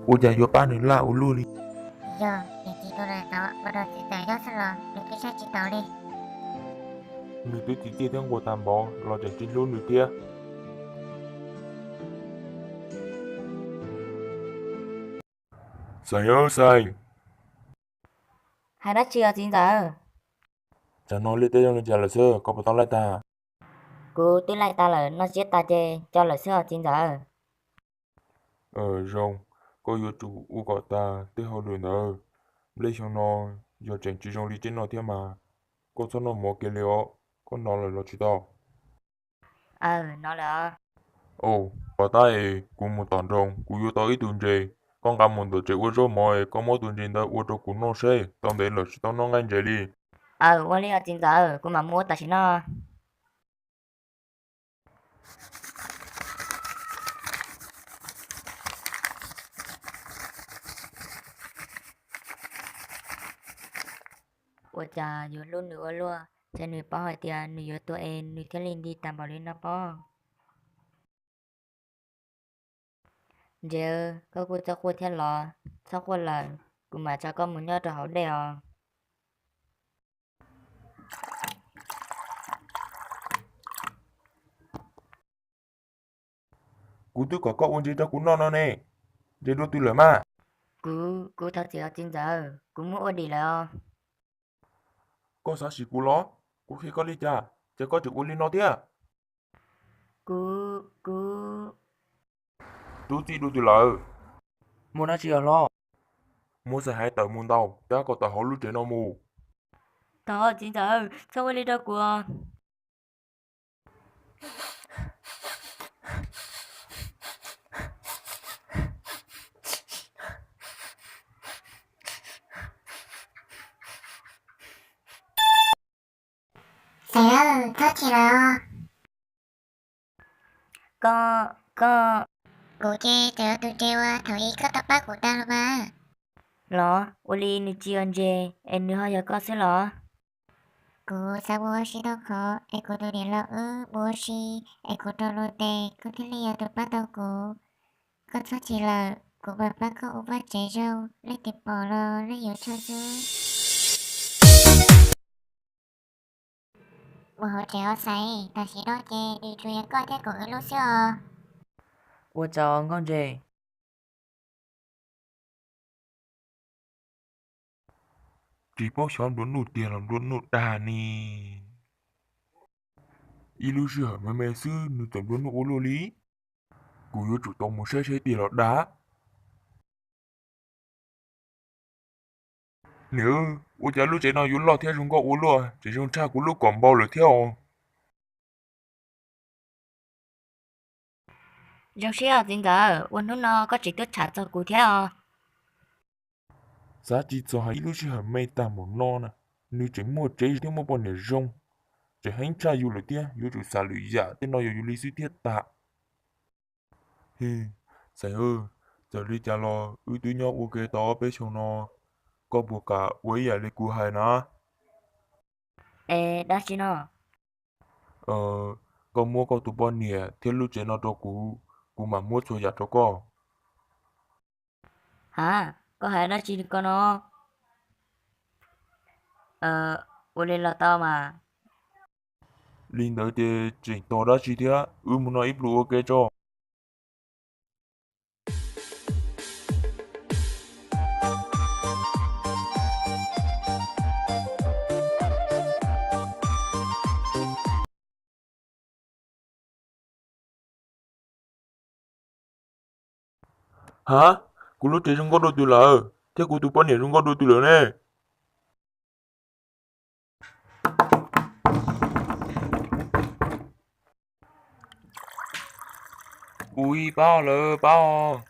Ua cas yuav pab nws laj ua luaj li? Yog niam txiv tus ntawd ua rau txiv txawm nyob xwb los nws twb saib tsis taus li. Nws twb txiv txiaj thiab nquag tag npaum los tseem tsis hlub nws thiab. Xeem, Xeem. Hais dab tsi os txiv ntxawm? Tsam no liaj teb zoo li cas lawm xwb, koj puas tau laij tag? Kuv twb laij tag lawm, noj tsiab tas ces coj lawm xwb os txiv ntxawm. Zoo, koj yuav tsum ua kom tag tej hauj lwm ntawd. Nplej xyoo no yog tseem tsis zoo li tsev no thiab mas, koj txhob noj mov kiag li os, koj hnov lawm los tsis tau. Aw, hnov lawm os. Aw, pas tab es kuv mus tom nroog, kuv yuav tau ib tug ntses, koj nqa mus ntawm tsev ua zaub mov es koj muab tus ntses ntawd ua rau kuv noj seb, tau ntev lawm tsis tau noj nqaij ntses li. Aw, ua li os txiv ntxawm, kuv mam mus ua tam sim no. Ua cas yuav hlub nws ua luaj, ces nws paub hais tias nws yuav tuag es nws thiaj li nti tag npaum li no pob. Ntses, koj kuj txhob quaj thiab los, txhob quaj lawm, kuv mam tso koj mus nyob rau hauv dej os. Kuv twb kom koj ua ntses rau kuv noj no ne, ntses dua twg lawm mas? Kuv, kuv thov txim os txiv ntxawm, kuv muab ua dim lawm os. Koj xav sim kuv los? Kuv qhia koj li cas ces koj tseem ua li no thiab. Kuv, kuv. Rub txij dua twg lawm? Muaj dab tsi os hlob? Muab xaim haiv tawm mus ntaus, cab kom tawm hauv lub tsev no mus. Thov txiv ntxawm, txhob ua li rau kuv. Xeem, txhob chim lawm os. Koj, koj. Kuv ces txawm yog tus ntses uas thaum ub koj tau pab kuv tag los mas. Los, ua li nws tsis yog ntses es nws ho yog koj xwb los? Kuv xav mus ua si tau qhov es kuv tus niam laus wb mus ua si es kuv raug luag tes koj thiaj li yog tus pab tau kuv. Koj txhob chim lawm, kuv mam pab koj ua vaj tsev zoo, leej twg pom los leej yuav tshuaj xwb. Mus hauv tsev os Xeem, tam sim no ces nws tsuas yog koj thiab kuv wb lub xwb os. Ua tsaug nkauj ntses. Tsis paub xyov nplua nuj tiag los nplua nuj dag ne. Ib lub sij hawm me me xwb nws txawm nplua nuj ua luaj li. Kuv yuav tsum tau mus saib saib tiag los dag. Niam, ua cas lub tsev no yuav loj thiab zoo nkauj ua luaj, tseem zoo tshaj kuv lub kom npau lawm thiab os. Zoo siab txiv ntxawm, ua hnub no koj tseem tuaj tsham txog kuv thiab os. Xav tsis txog hais ib lub sij hawm me tag npaum no na, nws tseem muaj tsev thiab muaj poj niam zoo, tseem heev tshaj yus lawm thiab, yuav tsum xam lwm yam, tej no yog yus li xwb thiab tas. Xeem, txawm li cas los wb twb nyob ua ke tau ob peb xyoos no, koj puas kam ua ib yam li kuv hais na? Es dab tsi no? Koj muab koj tus poj niam thiab lub tsev no rau kuv, kuv mam muab txhua yam rau koj. Ha, koj hais dab tsi ko no? Ua li los tau mas. Li ntawd ces tseem tos dab tsi thiab, wb mus noj ib pluag ua ke tso. Ha, kuv lub tsev zoo nkauj dua twg lawm thiab kuv tus poj niam zoo nkauj dua twg lawm ne? Ui, pab os lawm, pab os.